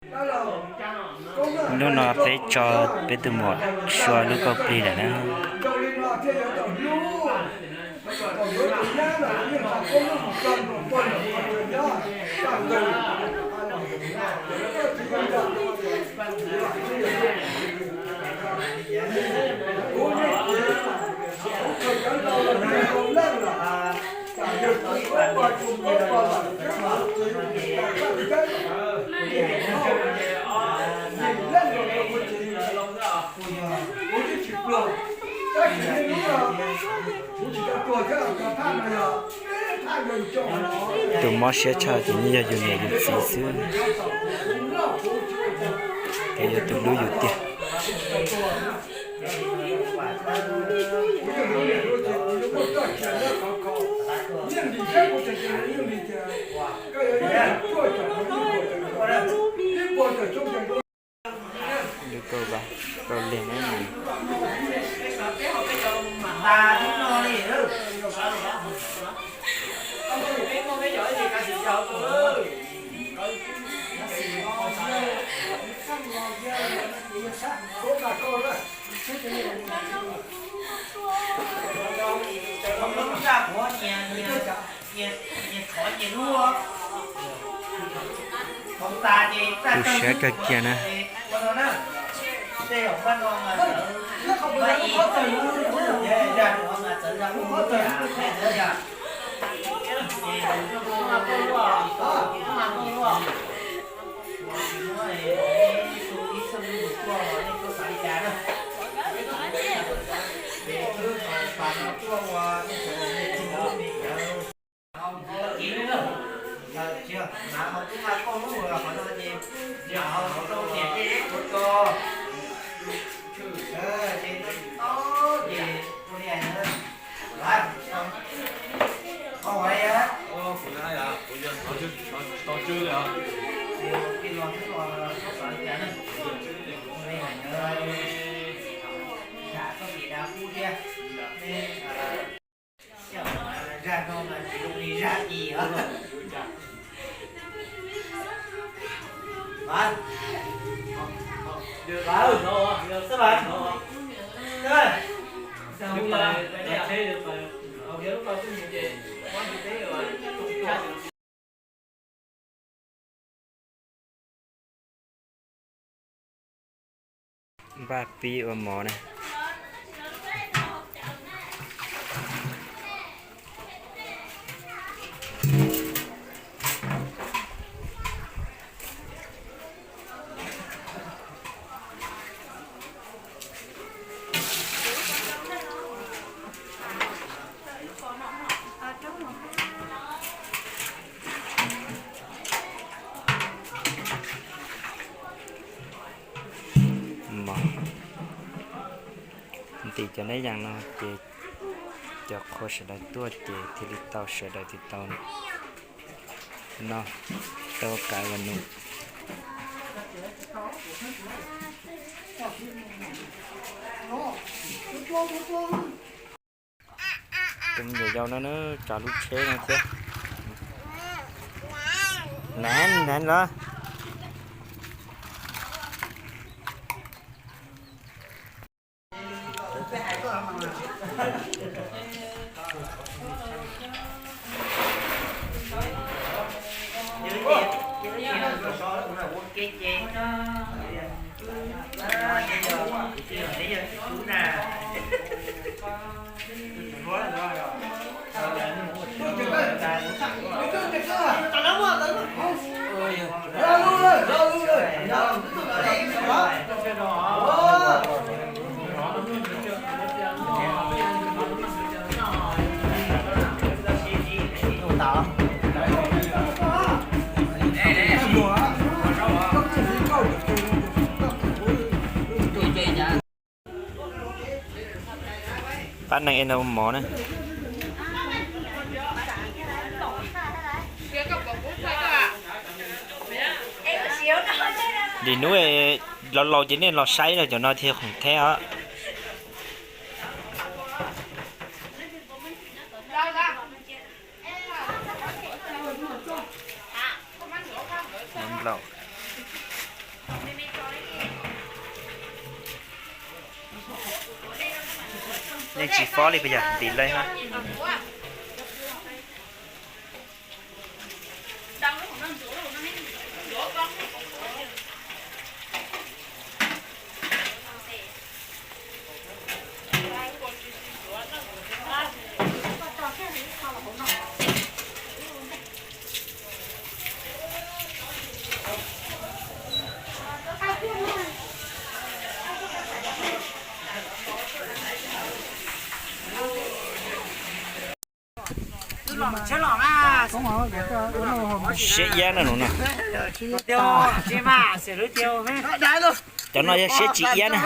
Hnub no peb tso peb tus muam sua lub kauj plig lawm na. Tus mob siab tshaj ces yeej yog yus niam yus txiv xwb, ces yog tus hlub yus tiag. Lub kauj vab, kauj leg na. Tu siab kawg kiag na. Npaj pib ua mov na. Mov ntim cov nab yas no ces cov qhua sawv daws tuaj ces thiaj li tau sawv daws thiaj tau noj tau kav ua num. Tus me nyuam yaus no na, tsav lub tsheb no thiab. Nev nev los. Pab neeg es no mov na. Nim hnub laus laus ces nej los saib rau cov no thiaj khoom theb os. Nplaum. Yeej tsis fob li puas yog? Ntim lawm na. Siab iab na no na. Cov no yog siab tsis iab na.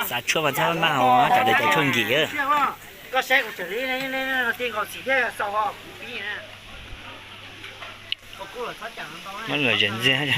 Xav tshuaj mas txhob maj hos, tsam li cov tshuaj nkim. Muab los zem ntxiag.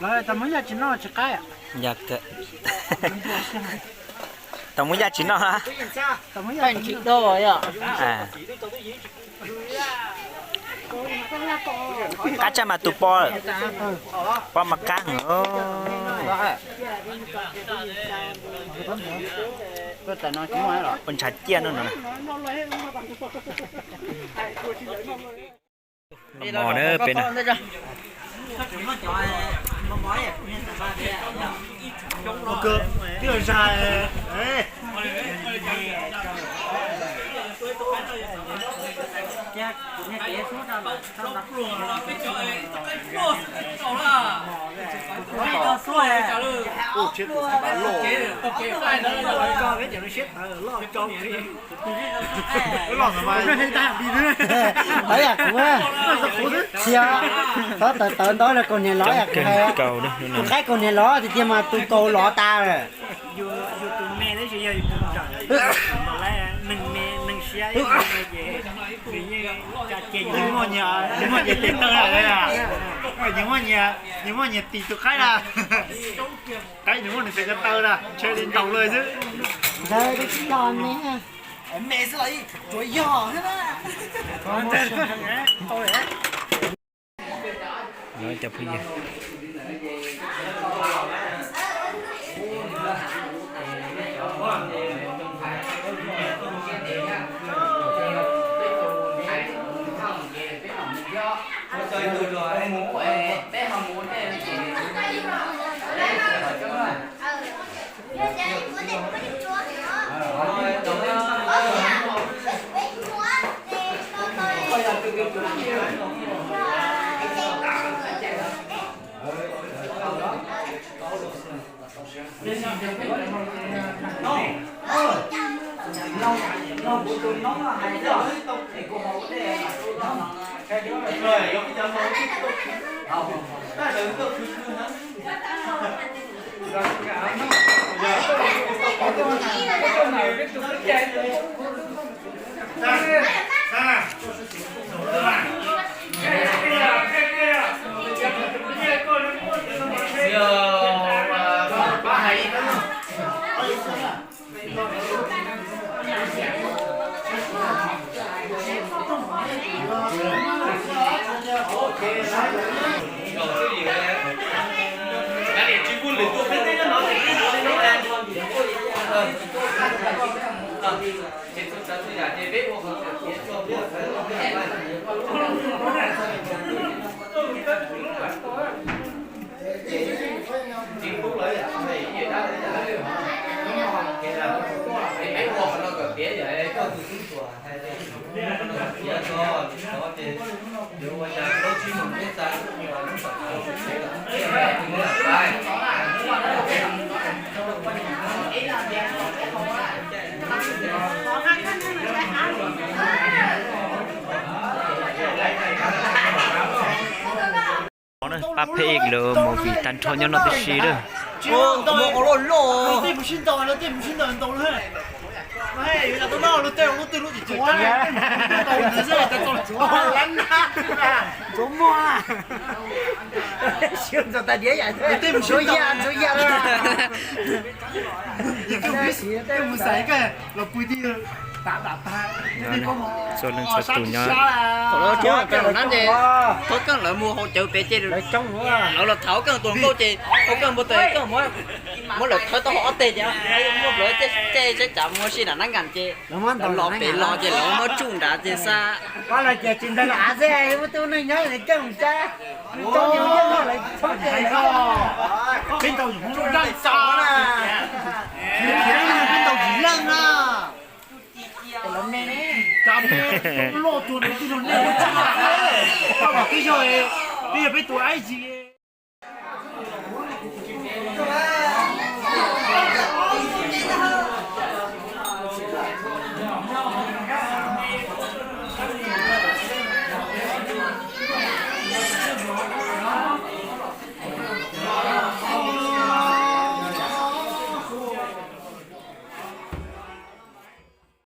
Lawv tau muab yaj tsis noj tsis qaib. Tau muab yaj tsis noj. Qab tshaj mas tus poj, poj mas qab. Ua ntshav ciaj no no. Mos na peb no. Tawv yam kuv thiab, txhob tawv tawv ntaub li kaus hniav lov yam kuv hais. Tus qaib kaus hniav lov tiag tiag mas tus kaus lov tas lawm. Nws muaj nyias, nws muaj nyias tis tus qaib na. Qaib nws muaj nws tes ko taw na, ntshe li ntaus lawm xwb. Ntawd tsis yog me, me xwb los tsuas yog xwb na. Cov phooj ywg, Pab phem lawv movie tag nrho nyob no tib si lawm. Ntxuav muag, ntxuav ya, ntxuav ya. Txhua leej txhua tus nyob. Thaum lawv tsuab kawg los na ces, thaum kawg lawv mus haus cawv pem ces lawv los thaum kawg tus nkauj ces, thaum kawg npua tes kawg muab lawv thawb tau ob teg ces muab plawv ces saib cas muab sib nram nab nkas ces lawv los pem los ces lawv muab tsuj nrad ces xwb. Peb tau yus Hmoob Daj Xav na, khiav khiav peb tau yus leej na. Cas peb loj tuag ntawd twb yog nej, koj mas twb yog, twb yog peb tus aib yig.